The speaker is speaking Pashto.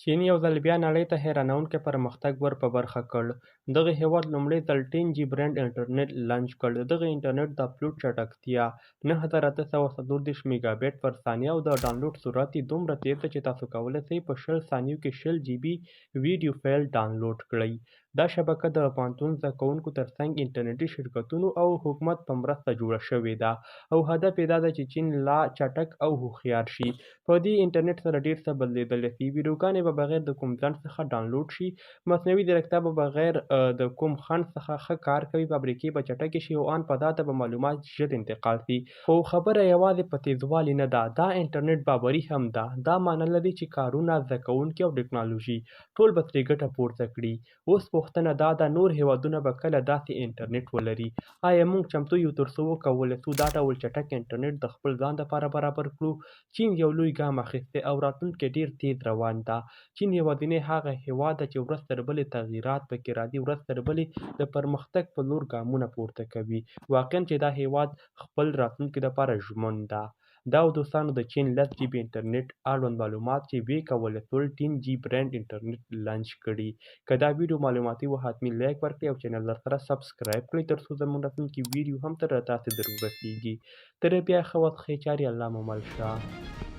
چین یو ځل بیا نړۍ ته حیرانوونکی پرمختګ ور په برخه کړ. دغه هېواد لومړی ځل ټین جي برانډ انټرنېټ لانچ کړ. د دغه انټرنېټ د اپلوډ چټکتیا 9834 میګابیټ پر ثانیه او د ډانلوډ سرعت یې دومره تېز دی چې تاسو کولی شئ په 20 ثانیو کې 20 جي بي ویډیو فایل ډانلوډ کړئ. دا شبکه د پوهنتون زده کوونکو تر څنګ انټرنېټي شرکتونو او حکومت په مرسته جوړه شوې ده او هدف یې دا دی چې چین لا چټک او هوښیار شي. په دې انټرنېټ سره ډېر څه بدلېدلی شي. ویډیوګانې به بغیر د کوم ځنډ څخه ډانلوډ شي، مصنوعي ځیرکتیا به بغیر د کوم خنډ څخه ښه کار کوي، فابریکې به چټکې شي او ان فضا ته به معلومات ژر انتقال شي. خو خبره یوازې په تېزوالي نه ده، دا انټرنېټ باوري هم ده. دا معنی لري چې کارونه، زده کوونکي او ټکنالوژي ټول به ترې ګټه پورته کړي. اوس پوښتنه دا ده، نور هېوادونه به کله داسې انټرنېټ ولري؟ آیا موږ چمتو یو تر څو وکولی شو دا ډول چټک انټرنېټ د خپل ځان لپاره برابر کړو؟ چین یو لوی ګام اخیستی او راتلونکی ډېر تېز روان ده. چین یوازینی هغه هېواد ده چې ورځ تر بلې تغیرات پکې راځي، ورځ تر بلې د پرمختګ په لور ګامونه پورته کوي. واقعا چې دا هېواد خپل راتلونکي لپاره ژمن ده. دا و دوستانو د چین 10 جي بي انټرنیټ اړوند معلومات چې ویې کولی شول ټین جي برانډ انټرنیټ لانچ کړي. که دا ویډیو معلوماتي وه حتمي لایک ورکړئ او چینل درسره سبسکرایب کړئ تر څو زموږ راتلونکي ویډیو هم تر تاسې در ورسیږي. تر بیا ښه وخت ښې چارې الله مو مل شه.